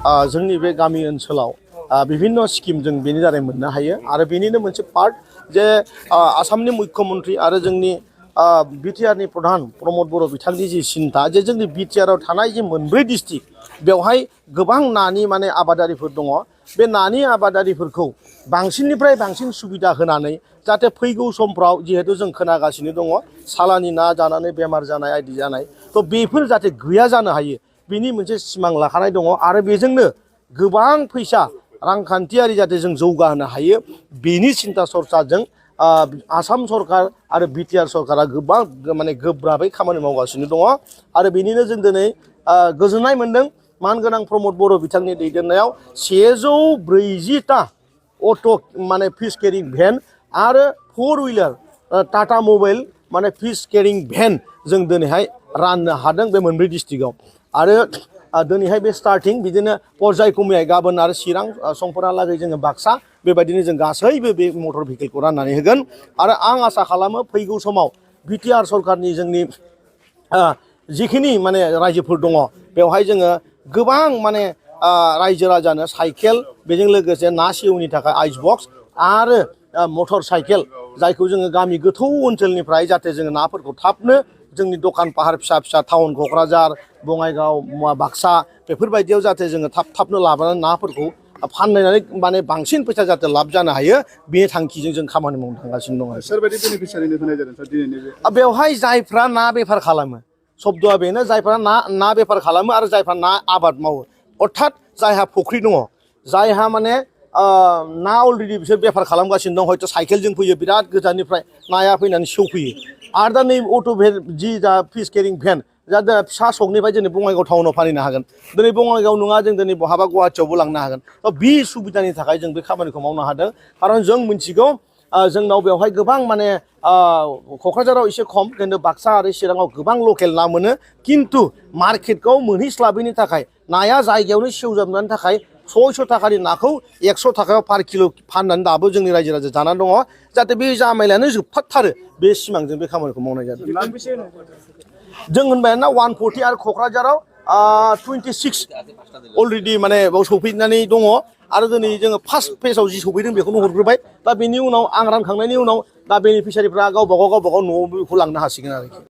जोंनि बे गामि ओनसोलाव বিভিন্ন स्किम जों बेनि दारै मोननो हायो आरो बेनिनो मोनसे पार्ट जे आसामनि मुख्यमन्त्रि आरो जोंनि बिटिआरनि प्रधान प्रमद बर' बिथांनि जि सिन्था जे जोंनि बिटिआराव थानाय जे मोनब्रै डिस्ट्रिक्ट बेवहाय गोबां नानि माने आबादारिफोर दङ बे नानि आबादारिफोरखौ बांसिननिफ्राय बांसिन सुबिदा होनानै जाहाथे फैगौ समफ्राव जिहेतु जों खोनागासिनो दङ सालानि ना जानानै बेमार जानाय आदि जानाय थ' बेफोर जाहाथे गैया जानो हायो बिनि मोनसे सिमां लाखानाय दङ आरो बेजोंनो गोबां फैसा रांखान्थियारि जाहाथे जों जौगाहोनो हायो बेनि सिन्था सरसाजों आसाम सरकार आरो बिटिआर सरकारा गोबां माने गोब्राबै खामानि मावगासिनो दङ आरो बेनिनो जों दिनै गोजोननाय मोन्दों मानगोनां प्रमद बर' बिथांनि दैदेननायाव 140टा अट' माने फिस केरिं भेन आरो 4 हुइलार टाटा मबाइल माने फिस केरिं भेन जों दिनैहाय राननो हादों बे मोनब्रै डिस्ट्रिक्टआव आरो दिनैहाय बे स्टार्टिं बिदिनो पर्यायक्रमै गाबोन आरो चिरां समफोरहालागै जोङो बाक्सा बेबायदिनो जों गासैबो बे मटर भेहिकेलखौ राननानै होगोन आरो आं आसा खालामो फैगौ समाव बिटिआर सरकारनि जोंनि जिखिनि माने रायजोफोर दङ बेवहाय जोङो गोबां माने रायजो राजानो साइकेल बेजों लोगोसे ना सेवनि थाखाय आइस बक्स आरो मटर साइकेल जायखौ जोङो गामि गोथौ ओनसोलनिफ्राय जाहाथे जोङो नाफोरखौ थाबनो जोंनि दखान पाहार फिसा फिसा टाउन क'क्राझार बङाइगाव बाक्सा बेफोरबायदियाव जाहाथे जोङो थाबनो लाबोनानै नाफोरखौ फाननानै माने बांसिन फैसा जाहाथे लाब जानो हायो बे थांखिजों जों खामानि मावनो थांगासिनो दङ। सोरबायदि बेनिफिसियारिनो होनाय जादों सार दिनैनि बे बेवहाय जायफ्रा ना बेफार खालामो शब्दआ बेनो जायफ्रा ना बेफार खालामो आरो जायफ्रा ना आबाद मावो अर्थात जायहा फुख्रि दङ जायहा माने ना अलरेडि बिसोर बेफार खालामगासिनो दं हयथ' साइकेलजों फैयो बिराद गोजाननिफ्राय नाया फैनानै सेवफैयो आरो दा नै अट' भेन जि दा फिस केरिं भेन जा फिसा सकनिफ्राय जोंनि बङाइगाव टाउनाव फानहैनो हागोन दिनै बङाइगाव नङा जों दिनै बहाबा गुवाहाटियावबो लांनो हागोन बे सुबिदानि थाखाय जों बे खामानिखौ मावनो हादों खारन जों मिथिगौ जोंनाव बेवहाय गोबां माने क'क्राझाराव एसे खम खिन्थु बाक्सा आरो चिराङाव गोबां लकेल ना मोनो खिन्थु मार्केटखौ मोनहैस्लाबैनि थाखाय नाया जायगायावनो सेवजोबनायनि थाखाय 600 थाखानि नाखौ 100 थाखायाव पार किल' फाननानै दाबो जोंनि रायजो राजा जानानै दङ जाहाथे बे जामेलायानो जोबथारथारो बे सिमांजों बे खामानिखौ मावनाय जादों जों होनबाय ना 140 आरो क'क्राझाराव 26 अलरेडि माने बाव सफैनानै दङ आरो दिनै जोङो फार्स्ट फेजआव जि सफैदों बेखौनो हरग्रोबाय दा बेनि उनाव आं रानखांनायनि उनाव दा बेनिफिसियारिफ्रा गावबा गाव न'आव बेखौ लांनो हासिगोन आरोखि।